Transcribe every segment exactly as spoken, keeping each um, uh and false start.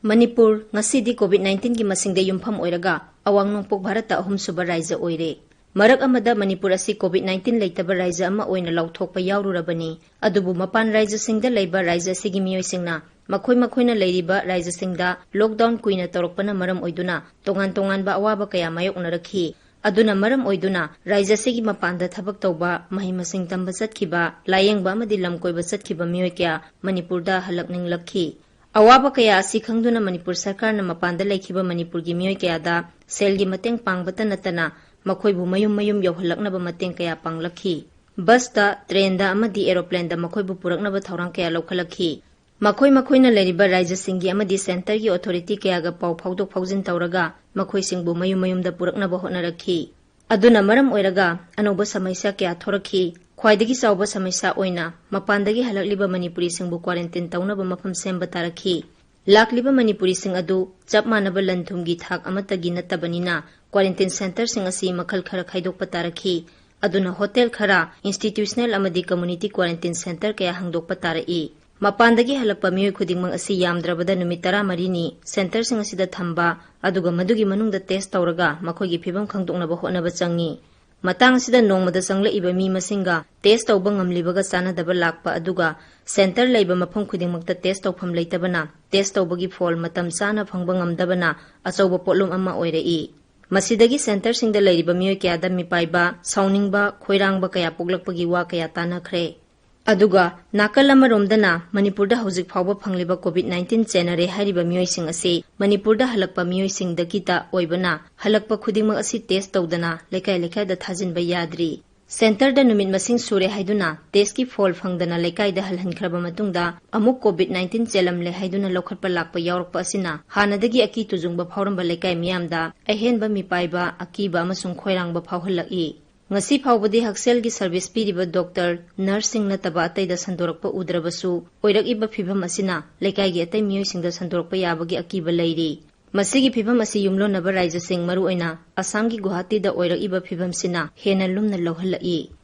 ꯃꯅꯤꯄꯨꯔ ꯉꯁꯤꯗꯤ ꯀꯣꯚꯤꯗ ꯅꯥꯏꯟꯇꯤꯟꯒꯤ ꯃꯁꯤꯡꯗ ꯌꯨꯝꯐꯝ ꯑꯣꯏꯔꯒ ꯑꯋꯥꯡ ꯅꯣꯡꯄꯣꯛ ꯚꯥꯔꯠꯇ ꯑꯍꯨꯝꯁꯨꯕ ꯔꯥꯏꯖ꯭ꯌ ꯑꯣꯏꯔꯦ꯫ ꯃꯔꯛ ꯑꯃꯗ ꯃꯅꯤꯄꯨꯔ ꯑꯁꯤ ꯀꯣꯚꯤꯗ ꯅꯥꯏꯟꯇꯤꯟ ꯂꯩꯇꯕ ꯔꯥꯏꯖ꯭ꯌ ꯑꯃ ꯑꯣꯏꯅ ꯂꯥꯎꯊꯣꯛꯄ ꯌꯥꯎꯔꯨꯔꯕꯅꯤ꯫ ꯑꯗꯨꯕꯨ ꯃꯄꯥꯟ ꯔꯥꯏꯖ꯭ꯌꯁꯤꯡꯗ ꯂꯩꯕ ꯔꯥꯏꯖ꯭ꯌ ꯑꯁꯤꯒꯤ ꯃꯤꯑꯣꯏꯁꯤꯡꯅ ꯃꯈꯣꯏ ꯃꯈꯣꯏꯅ ꯂꯩꯔꯤꯕ ꯔꯥꯏꯖ꯭ꯌꯁꯤꯡꯗ ꯂꯣꯛꯗꯥꯎꯟ ꯀꯨꯏꯅ ꯇꯧꯔꯛꯄꯅ ꯃꯔꯝ ꯑꯣꯏꯗꯨꯅ ꯇꯣꯉꯥꯟ ꯇꯣꯉꯥꯟꯕ ꯑꯋꯥꯕ ꯀꯌꯥ ꯃꯥꯌꯣꯛꯅꯔꯛꯈꯤ꯫ ꯑꯗꯨꯅ ꯃꯔꯝ ꯑꯣꯏꯗꯨꯅ ꯔꯥꯏꯖ꯭ꯌ ꯑꯁꯤꯒꯤ ꯃꯄꯥꯟꯗ ꯊꯕꯛ ꯇꯧꯕ, ꯃꯍꯩ ꯃꯁꯤꯡ ꯇꯝꯕ ꯆꯠꯈꯤꯕ, ꯂꯥꯌꯦꯡꯕ ꯑꯃꯗꯤ ꯂꯝ ꯀꯣꯏꯕ ꯆꯠꯈꯤꯕ ꯃꯤꯑꯣꯏ ꯀꯌꯥ ꯃꯅꯤꯄꯨꯔꯗ ꯍꯜꯂꯛꯅꯤꯡꯂꯛꯈꯤ꯫ ꯑꯋꯥꯕ ꯀꯌꯥ ꯑꯁꯤ ꯈꯪꯗꯨꯅ ꯃꯅꯤꯄꯨꯔ ꯁꯔꯀꯥꯔꯅ ꯃꯄꯥꯟꯗ ꯂꯩꯈꯤꯕ ꯃꯅꯤꯄꯨꯔꯒꯤ ꯃꯤꯑꯣꯏ ꯀꯌꯥꯗ ꯁꯦꯜꯒꯤ ꯃꯇꯦꯡ ꯄꯥꯡꯕꯇ ꯅꯠꯇꯅ ꯃꯈꯣꯏꯕꯨ ꯃꯌꯨꯝ ꯃꯌꯨꯝ ꯌꯧꯍꯜꯂꯛꯅꯕ ꯃꯇꯦꯡ ꯀꯌꯥ ꯄꯥꯡꯂꯛꯈꯤ꯫ ꯕꯁꯇ, ꯇ꯭ꯔꯦꯟꯗ ꯑꯃꯗꯤ ꯑꯦꯔꯣꯄ꯭ꯂꯦꯟꯗ ꯃꯈꯣꯏꯕꯨ ꯄꯨꯔꯛꯅꯕ ꯊꯧꯔꯥꯡ ꯀꯌꯥ ꯂꯧꯈꯠꯂꯛꯈꯤ꯫ ꯃꯈꯣꯏ ꯃꯈꯣꯏꯅ ꯂꯩꯔꯤꯕ ꯔꯥꯏꯖ꯭ꯌꯁꯤꯡꯒꯤ ꯑꯃꯗꯤ ꯁꯦꯟꯇꯔꯒꯤ ꯑꯣꯊꯣꯔꯤꯇꯤ ꯀꯌꯥꯒ ꯄꯥꯎ ꯐꯥꯎꯗꯣꯛ ꯐꯥꯎꯖꯤꯟ ꯇꯧꯔꯒ ꯃꯈꯣꯏꯁꯤꯡꯕꯨ ꯃꯌꯨꯝ ꯃꯌꯨꯝꯗ ꯄꯨꯔꯛꯅꯕ ꯍꯣꯠꯅꯔꯛꯈꯤ꯫ ꯑꯗꯨꯅ ꯃꯔꯝ ꯑꯣꯏꯔꯒ ꯑꯅꯧꯕ ꯁꯃꯁ꯭ꯌꯥ ꯀꯌꯥ ꯊꯣꯔꯛꯈꯤ꯫ ꯈ꯭ꯋꯥꯏꯗꯒꯤ ꯆꯥꯎꯕ ꯁꯃꯁ꯭ꯌꯥ ꯑꯣꯏꯅ ꯃꯄꯥꯟꯗꯒꯤ ꯍꯜꯂꯛꯂꯤꯕ ꯃꯅꯤꯄꯨꯔꯤꯁꯤꯡꯕꯨ ꯀ꯭ꯋꯥꯔꯦꯟꯇꯤꯟ ꯇꯧꯅꯕ ꯃꯐꯝ ꯁꯦꯝꯕ ꯇꯥꯔꯛꯈꯤ꯫ ꯂꯥꯛꯂꯤꯕ ꯃꯅꯤꯄꯨꯔꯤꯁꯤꯡ ꯑꯗꯨ ꯆꯞ ꯃꯥꯟꯅꯕ ꯂꯟ ꯊꯨꯝꯒꯤ ꯊꯥꯛ ꯑꯃꯠꯇꯒꯤ ꯅꯠꯇꯕꯅꯤꯅ ꯀ꯭ꯋꯥꯔꯦꯟꯇꯤꯟ ꯁꯦꯟꯇꯔꯁꯤꯡ ꯑꯁꯤ ꯃꯈꯜ ꯈꯔ ꯈꯥꯏꯗꯣꯛꯄ ꯇꯥꯔꯛꯈꯤ꯫ ꯑꯗꯨꯅ ꯍꯣꯇꯦꯜ ꯈꯔ, ꯏꯟꯁꯇꯤꯇ꯭ꯌꯨꯁꯅꯦꯜ ꯑꯃꯗꯤ ꯀꯝꯃ꯭ꯌꯨꯅꯤꯇꯤ ꯀ꯭ꯋꯥꯔꯦꯟꯇꯤꯟ ꯁꯦꯟꯇꯔ ꯀꯌꯥ ꯍꯥꯡꯗꯣꯛꯄ ꯇꯥꯔꯛꯏ꯫ ꯃꯄꯥꯟꯗꯒꯤ ꯍꯜꯂꯛꯄ ꯃꯤꯑꯣꯏ ꯈꯨꯗꯤꯡꯃꯛ ꯑꯁꯤ ꯌꯥꯝꯗ꯭ꯔꯕꯗ ꯅꯨꯃꯤꯠ ꯇꯔꯥꯃꯔꯤꯅꯤ ꯁꯦꯟꯇꯔꯁꯤꯡ ꯑꯁꯤꯗ ꯊꯝꯕ, ꯑꯗꯨꯒ ꯃꯗꯨꯒꯤ ꯃꯅꯨꯡꯗ ꯇꯦꯁ ꯇꯧꯔꯒ ꯃꯈꯣꯏꯒꯤ ꯐꯤꯚꯝ ꯈꯪꯗꯣꯛꯅꯕ ꯍꯣꯠꯅꯕ ꯆꯪꯏ꯫ ꯃꯇꯥꯡ ꯑꯁꯤꯗ ꯅꯣꯡꯃꯗ ꯆꯪꯂꯛꯏꯕ ꯃꯤ ꯃꯁꯤꯡꯒ ꯇꯦꯁ ꯇꯧꯕ ꯉꯝꯂꯤꯕꯒ ꯆꯥꯟꯅꯗꯕ ꯂꯥꯛꯄ, ꯑꯗꯨꯒ ꯁꯦꯟꯇꯔ ꯂꯩꯕ ꯃꯐꯝ ꯈꯨꯗꯤꯡꯃꯛꯇ ꯇꯦꯁ ꯇꯧꯐꯝ ꯂꯩꯇꯕꯅ ꯇꯦꯁ ꯇꯧꯕꯒꯤ ꯐꯣꯜ ꯃꯇꯝ ꯆꯥꯅ ꯐꯪꯕ ꯉꯝꯗꯕꯅ ꯑꯆꯧꯕ ꯄꯣꯠꯂꯨꯝ ꯑꯃ ꯑꯣꯏꯔꯛꯏ꯫ ꯃꯁꯤꯗꯒꯤ ꯁꯦꯟꯇꯔꯁꯤꯡꯗ ꯂꯩꯔꯤꯕ ꯃꯤꯑꯣꯏ ꯀꯌꯥꯗ ꯃꯤꯄꯥꯏꯕ, ꯁꯥꯎꯅꯤꯡꯕ, ꯈꯣꯏꯔꯥꯡꯕ ꯀꯌꯥ ꯄꯣꯛꯂꯛꯄꯒꯤ ꯋꯥ ꯀꯌꯥ ꯇꯥꯟꯅꯈ꯭ꯔꯦ꯫ ꯑꯗꯨꯒ ꯅꯥꯀꯜ ꯑꯃꯔꯣꯝꯗꯅ ꯃꯅꯤꯄꯨꯔꯗ ꯍꯧꯖꯤꯛ ꯐꯥꯎꯕ ꯐꯪꯂꯤꯕ ꯀꯣꯚꯤꯗ ꯅꯥꯏꯟꯇꯤꯟ ꯆꯦꯟꯅꯔꯦ ꯍꯥꯏꯔꯤꯕ ꯃꯤꯑꯣꯏꯁꯤꯡ ꯑꯁꯤ ꯃꯅꯤꯄꯨꯔꯗ ꯍꯜꯂꯛꯄ ꯃꯤꯑꯣꯏꯁꯤꯡꯗꯒꯤꯇ ꯑꯣꯏꯕꯅ ꯍꯜꯂꯛꯄ ꯈꯨꯗꯤꯡꯃꯛ ꯑꯁꯤ ꯇꯦꯁ ꯇꯧꯗꯅ ꯂꯩꯀꯥꯏ ꯂꯩꯀꯥꯏꯗ ꯊꯥꯖꯤꯟꯕ ꯌꯥꯗ꯭ꯔꯤ꯫ ꯁꯦꯟꯇꯔꯗ ꯅꯨꯃꯤꯠ ꯃꯁꯤꯡ ꯁꯨꯔꯦ ꯍꯥꯏꯗꯨꯅ ꯇꯦꯁꯀꯤ ꯐꯣꯜ ꯐꯪꯗꯅ ꯂꯩꯀꯥꯏꯗ ꯍꯜꯍꯟꯈ꯭ꯔꯕ ꯃꯇꯨꯡꯗ ꯑꯃꯨꯛ ꯀꯣꯚꯤꯗ ꯅꯥꯏꯟꯇꯤꯟ ꯆꯦꯜꯂꯝꯂꯦ ꯍꯥꯏꯗꯨꯅ ꯂꯧꯈꯠꯄ ꯂꯥꯛꯄ ꯌꯥꯎꯔꯛꯄ ꯑꯁꯤꯅ ꯍꯥꯟꯅꯗꯒꯤ ꯑꯀꯤ ꯇꯨꯖꯨꯡꯕ ꯐꯥꯎꯔꯝꯕ ꯂꯩꯀꯥꯏ ꯃꯤꯌꯥꯝꯗ ꯑꯍꯦꯟꯕ ꯃꯤꯄꯥꯏꯕ, ꯑꯀꯤꯕ ꯑꯃꯁꯨꯡ ꯈꯣꯏꯔꯥꯡꯕ ꯐꯥꯎꯍꯜꯂꯛꯏ꯫ ꯉꯁꯤ ꯐꯥꯎꯕꯗꯤ ꯍꯛꯁꯦꯜꯒꯤ ꯁꯔꯚꯤꯁ ꯄꯤꯔꯤꯕ ꯗꯣꯛꯇꯔ, ꯅꯔꯁꯁꯤꯡ ꯅꯠꯇꯕ ꯑꯇꯩꯗ ꯁꯟꯗꯣꯔꯛꯄ ꯎꯗ꯭ꯔꯕꯁꯨ, ꯑꯣꯏꯔꯛꯏꯕ ꯐꯤꯚꯝ ꯑꯁꯤꯅ ꯂꯩꯀꯥꯏꯒꯤ ꯑꯇꯩ ꯃꯤꯑꯣꯏꯁꯤꯡꯗ ꯁꯟꯗꯣꯔꯛꯄ ꯌꯥꯕꯒꯤ ꯑꯀꯤꯕ ꯂꯩꯔꯤ꯫ ꯃꯁꯤꯒꯤ ꯐꯤꯚꯝ ꯑꯁꯤ ꯌꯨꯝꯂꯣꯟꯅꯕ ꯔꯥꯏꯖ꯭ꯌꯁꯤꯡ, ꯃꯔꯨꯑꯣꯏꯅ ꯑꯁꯥꯝꯒꯤ ꯒꯨꯋꯥꯍꯥꯇꯤꯗ ꯑꯣꯏꯔꯛꯏꯕ ꯐꯤꯚꯝꯁꯤꯅ ꯍꯦꯟꯅ ꯂꯨꯝꯅ ꯂꯧꯍꯜꯂꯛꯏ꯫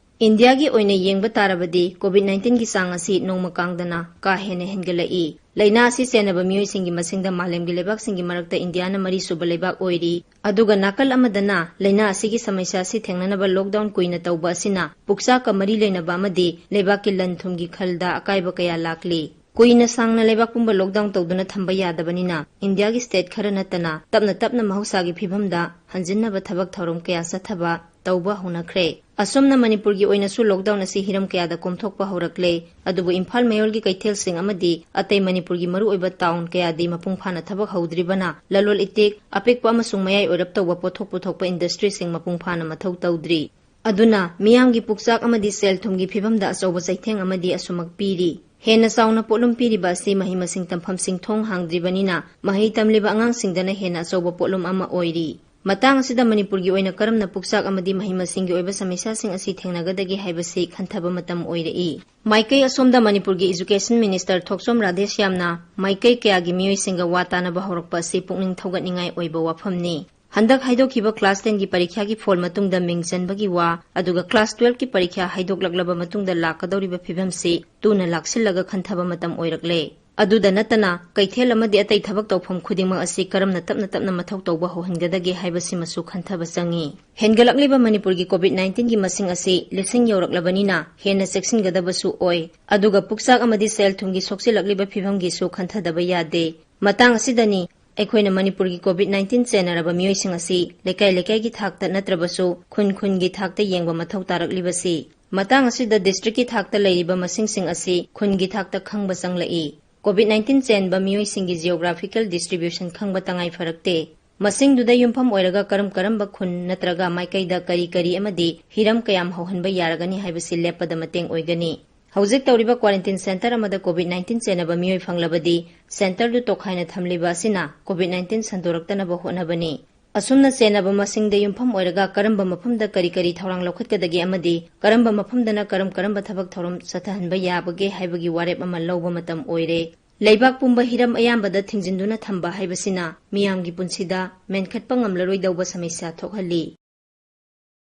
ꯏꯟꯗꯤꯌꯥꯒꯤ ꯑꯣꯏꯅ ꯌꯦꯡꯕ ꯇꯥꯔꯕꯗꯤ COVID nineteen ꯒꯤ ꯆꯥꯡ ꯑꯁꯤ ꯅꯣꯡꯃ ꯀꯥꯡꯗꯅ ꯀꯥ ꯍꯦꯟꯅ ꯍꯦꯟꯒꯠꯂꯛꯏ꯫ ꯂꯥꯏꯅꯥ ꯑꯁꯤ ꯆꯦꯟꯅꯕ ꯃꯤꯑꯣꯏꯁꯤꯡꯒꯤ ꯃꯁꯤꯡꯗ ꯃꯥꯂꯦꯝꯒꯤ ꯂꯩꯕꯥꯛꯁꯤꯡꯒꯤ ꯃꯔꯛꯇ ꯏꯟꯗꯤꯌꯥꯅ ꯃꯔꯤꯁꯨꯕ ꯂꯩꯕꯥꯛ ꯑꯣꯏꯔꯤ꯫ ꯑꯗꯨꯒ ꯅꯥꯀꯜ ꯑꯃꯗꯅ ꯂꯥꯏꯅꯥ ꯑꯁꯤꯒꯤ ꯁꯃꯁ꯭ꯌꯥ ꯑꯁꯤ ꯊꯦꯡꯅꯅꯕ lockdown ꯀꯨꯏꯅ ꯇꯧꯕ ꯑꯁꯤꯅ ꯄꯨꯛꯆꯥꯛꯀ ꯃꯔꯤ ꯂꯩꯅꯕ ꯑꯃꯗꯤ ꯂꯩꯕꯥꯛꯀꯤ ꯂꯟ ꯊꯨꯝꯒꯤ ꯈꯜꯗ ꯑꯀꯥꯏꯕ ꯀꯌꯥ ꯂꯥꯛꯂꯤ꯫ ꯀꯨꯏꯅ ꯁꯥꯡꯅ ꯂꯩꯕꯥꯛ ꯄꯨꯝꯕ lockdown ꯇꯧꯗꯨꯅ ꯊꯝꯕ ꯌꯥꯗꯕꯅꯤꯅ ꯏꯟꯗꯤꯌꯥꯒꯤ state ꯈꯔ ꯅꯠꯇꯅ ꯇꯞꯅ ꯇꯞꯅ ꯃꯍꯧꯁꯥꯒꯤ ꯐꯤꯕꯝꯗ ꯍꯟꯖꯤꯟꯅꯕ ꯊꯕꯛ ꯊꯧꯔꯝ ꯀꯌꯥ ꯆꯠꯊꯕ ꯇꯧꯕ ꯍꯧꯅꯈ꯭ꯔꯦ꯫ ꯑꯁꯣꯝꯅ ꯃꯅꯤꯄꯨꯔꯒꯤ ꯑꯣꯏꯅꯁꯨ lockdown ꯑꯁꯤ ꯍꯤꯔꯝ ꯀꯌꯥꯗ ꯀꯣꯝꯊꯣꯛꯄ ꯍꯧꯔꯛꯂꯦ꯫ ꯑꯗꯨꯕꯨ ꯏꯝꯐꯥꯜ ꯃꯌꯣꯜꯒꯤ ꯀꯩꯊꯦꯜꯁꯤꯡ ꯑꯃꯗꯤ ꯑꯇꯩ ꯃꯅꯤꯄꯨꯔꯒꯤ ꯃꯔꯨꯑꯣꯏꯕ town ꯀꯌꯥꯗꯤ ꯃꯄꯨꯡ ꯐꯥꯅ ꯊꯕꯛ ꯍꯧꯗ꯭ꯔꯤꯕꯅ ꯂꯂꯣꯜ ꯏꯇꯤꯛ, ꯑꯄꯤꯛꯄ ꯑꯃꯁꯨꯡ ꯃꯌꯥꯏ ꯑꯣꯏꯔꯞ ꯇꯧꯕ ꯄꯣꯠꯊꯣꯛ ꯄꯨꯊꯣꯛꯄ industry ꯁꯤꯡ ꯃꯄꯨꯡ ꯐꯥꯅ ꯃꯊꯧ ꯇꯧꯗ꯭ꯔꯤ꯫ ꯑꯗꯨꯅ ꯃꯤꯌꯥꯝꯒꯤ ꯄꯨꯛꯆꯥꯛ ꯑꯃꯗꯤ ꯁꯦꯜ ꯊꯨꯝꯒꯤ ꯐꯤꯕꯝꯗ ꯑꯆꯧꯕ ꯆꯩꯊꯦꯡ ꯑꯃꯗꯤ ꯑꯁꯨꯃꯛ ꯄꯤꯔꯤ꯫ ꯍꯦꯟꯅ ꯆꯥꯎꯅ ꯄꯣꯠꯂꯨꯝ ꯄꯤꯔꯤꯕ ꯑꯁꯤ ꯃꯍꯩ ꯃꯁꯤꯡ ꯇꯝꯐꯝꯁꯤꯡ ꯊꯣꯡ ꯍꯥꯡꯗ꯭ꯔꯤꯕꯅꯤꯅ ꯃꯍꯩ ꯇꯝꯂꯤꯕ ꯑꯉꯥꯡꯁꯤꯡꯗꯅ ꯍꯦꯟꯅ ꯑꯆꯧꯕ ꯄꯣꯠꯂꯨꯝ ꯑꯃ ꯑꯣꯏꯔꯤ꯫ ꯃꯇꯥꯡ ꯑꯁꯤꯗ ꯃꯅꯤꯄꯨꯔꯒꯤ ꯑꯣꯏꯅ ꯀꯔꯝꯅ ꯄꯨꯛꯆꯥꯛ ꯑꯃꯗꯤ ꯃꯍꯩ ꯃꯁꯤꯡꯒꯤ ꯑꯣꯏꯕ ꯁꯃꯁ꯭ꯌꯥꯁꯤꯡ ꯑꯁꯤ ꯊꯦꯡꯅꯒꯗꯒꯦ ꯍꯥꯏꯕꯁꯤ ꯈꯟꯊꯕ ꯃꯇꯝ ꯑꯣꯏꯔꯛꯏ꯫ ꯃꯥꯏꯀꯩ ꯑꯁꯣꯝꯗ ꯃꯅꯤꯄꯨꯔꯒꯤ Education Minister ꯊꯣꯛꯆꯣꯝ ꯔꯥꯙꯦꯁ꯭ꯌꯥꯝꯅ ꯃꯥꯏꯀꯩ ꯀꯌꯥꯒꯤ ꯃꯤꯑꯣꯏꯁꯤꯡꯒ ꯋꯥ ꯇꯥꯅꯕ ꯍꯧꯔꯛꯄ ꯑꯁꯤ ꯄꯨꯛꯅꯤꯡ ꯊꯧꯒꯠꯅꯤꯡꯉꯥꯏ ꯑꯣꯏꯕ ꯋꯥꯐꯝꯅꯤ꯫ ꯍꯟꯗꯛ ꯍꯥꯏꯗꯣꯛꯈꯤꯕ class ten ꯒꯤ ꯄꯔꯤꯈ꯭ꯌꯥꯒꯤ ꯐꯣꯜ ꯃꯇꯨꯡꯗ ꯃꯤꯡ ꯆꯟꯕꯒꯤ ꯋꯥ, ꯑꯗꯨꯒ class twelve ꯀꯤ ꯄꯔꯤꯈ꯭ꯌꯥ ꯍꯥꯏꯗꯣꯛꯂꯛꯂꯕ ꯃꯇꯨꯡꯗ ꯂꯥꯛꯀꯗꯧꯔꯤꯕ ꯐꯤꯕꯝꯁꯤ ꯇꯨꯅ ꯂꯥꯛꯁꯤꯜꯂꯒ ꯈꯟꯊꯕ ꯃꯇꯝ ꯑꯣꯏꯔꯛꯂꯦ꯫ ꯑꯗꯨꯗ ꯅꯠꯇꯅ ꯀꯩꯊꯦꯜ ꯑꯃꯗꯤ ꯑꯇꯩ ꯊꯕꯛ ꯇꯧꯐꯝ ꯈꯨꯗꯤꯡꯃꯛ ꯑꯁꯤ ꯀꯔꯝꯅ ꯇꯞꯅ ꯇꯞꯅ ꯃꯊꯧ ꯇꯧꯕ ꯍꯧꯍꯟꯒꯗꯒꯦ ꯍꯥꯏꯕꯁꯤꯃꯁꯨ ꯈꯟꯊꯕ ꯆꯪꯏ꯫ ꯍꯦꯟꯒꯠꯂꯛꯂꯤꯕ ꯃꯅꯤꯄꯨꯔꯒꯤ COVID nineteen ꯒꯤ ꯃꯁꯤꯡ ꯑꯁꯤ ꯂꯤꯁꯤꯡ ꯌꯧꯔꯛꯂꯕꯅꯤꯅ ꯍꯦꯟꯅ ꯆꯦꯛꯁꯤꯟꯒꯗꯕꯁꯨ ꯑꯣꯏ꯫ ꯑꯗꯨꯒ ꯄꯨꯛꯆꯥꯛ ꯑꯃꯗꯤ ꯁꯦꯜ ꯊꯨꯝꯒꯤ ꯁꯣꯛꯆꯤꯜꯂꯛꯂꯤꯕ ꯐꯤꯕꯝꯒꯤꯁꯨ ꯈꯟꯊꯗꯕ ꯌꯥꯗꯦ꯫ ꯃꯇꯥꯡ ꯑꯁꯤꯗꯅꯤ ꯑꯩꯈꯣꯏꯅ ꯃꯅꯤꯄꯨꯔꯒꯤ COVID nineteen ꯆꯦꯟꯅꯔꯕ ꯃꯤꯑꯣꯏꯁꯤꯡ ꯑꯁꯤ ꯂꯩꯀꯥꯏ ꯂꯩꯀꯥꯏꯒꯤ ꯊꯥꯛꯇ ꯅꯠꯇ꯭ꯔꯕꯁꯨ ꯈꯨꯟ ꯈꯨꯟꯒꯤ ꯊꯥꯛꯇ ꯌꯦꯡꯕ ꯃꯊꯧ ꯇꯥꯔꯛꯂꯤꯕꯁꯤ꯫ ꯃꯇꯥꯡ ꯑꯁꯤꯗ district ꯀꯤ ꯊꯥꯛꯇ ꯂꯩꯔꯤꯕ ꯃꯁꯤꯡꯁꯤꯡ ꯑꯁꯤ ꯈꯨꯟꯒꯤ ꯊꯥꯛꯇ ꯈꯪꯕ ꯆꯪꯂꯛꯏ꯫ COVID nineteen ꯆꯦꯟꯕ ꯃꯤꯑꯣꯏꯁꯤꯡꯒꯤ geographical distribution ꯈꯪꯕ ꯇꯉꯥꯏ ꯐꯔꯛꯇꯦ꯫ ꯃꯁꯤꯡꯗꯨꯗ ꯌꯨꯝꯐꯝ ꯑꯣꯏꯔꯒ ꯀꯔꯝ ꯀꯔꯝꯕ ꯈꯨꯟ ꯅꯠꯇ꯭ꯔꯒ ꯃꯥꯏꯀꯩꯗ ꯀꯔꯤ ꯀꯔꯤ ꯑꯃꯗꯤ ꯍꯤꯔꯝ ꯀꯌꯥꯝ ꯍꯧꯍꯟꯕ ꯌꯥꯔꯒꯅꯤ ꯍꯥꯏꯕꯁꯤ ꯂꯦꯞꯄꯗ ꯃꯇꯦꯡ ꯑꯣꯏꯒꯅꯤ꯫ ꯍꯧꯖꯤꯛ ꯇꯧꯔꯤꯕ quarantine centre ꯑꯃꯗ COVID nineteen ꯆꯦꯟꯅꯕ ꯃꯤꯑꯣꯏ ꯐꯪꯂꯕꯗꯤ centre ꯗꯨ ꯇꯣꯈꯥꯏꯅ ꯊꯝꯂꯤꯕ ꯑꯁꯤꯅ COVID nineteen ꯁꯟꯗꯣꯔꯛꯇꯅꯕ ꯍꯣꯠꯅꯕꯅꯤ꯫ ꯑꯁꯨꯝꯅ ꯆꯦꯟꯅꯕ ꯃꯁꯤꯡꯗ ꯌꯨꯝꯐꯝ ꯑꯣꯏꯔꯒ ꯀꯔꯝꯕ ꯃꯐꯝꯗ ꯀꯔꯤ ꯀꯔꯤ ꯊꯧꯔꯥꯡ ꯂꯧꯈꯠꯀꯗꯒꯦ ꯑꯃꯗꯤ ꯀꯔꯝꯕ ꯃꯐꯝꯗꯅ ꯀꯔꯝ ꯀꯔꯝꯕ ꯊꯕꯛ ꯊꯧꯔꯝ ꯆꯠꯊꯍꯟꯕ ꯌꯥꯕꯒꯦ ꯍꯥꯏꯕꯒꯤ ꯋꯥꯔꯦꯞ ꯑꯃ ꯂꯧꯕ ꯃꯇꯝ ꯑꯣꯏꯔꯦ꯫ ꯂꯩꯕꯥꯛ ꯄꯨꯝꯕ ꯍꯤꯔꯝ ꯑꯌꯥꯝꯕꯗ ꯊꯤꯡꯖꯤꯟꯗꯨꯅ ꯊꯝꯕ ꯍꯥꯏꯕꯁꯤꯅ ꯃꯤꯌꯥꯝꯒꯤ ꯄꯨꯟꯁꯤꯗ ꯃꯦꯟꯈꯠꯄ ꯉꯝꯂꯔꯣꯏꯗꯧꯕ ꯁꯃꯁ꯭ꯌꯥ ꯊꯣꯛꯍꯜꯂꯤ꯫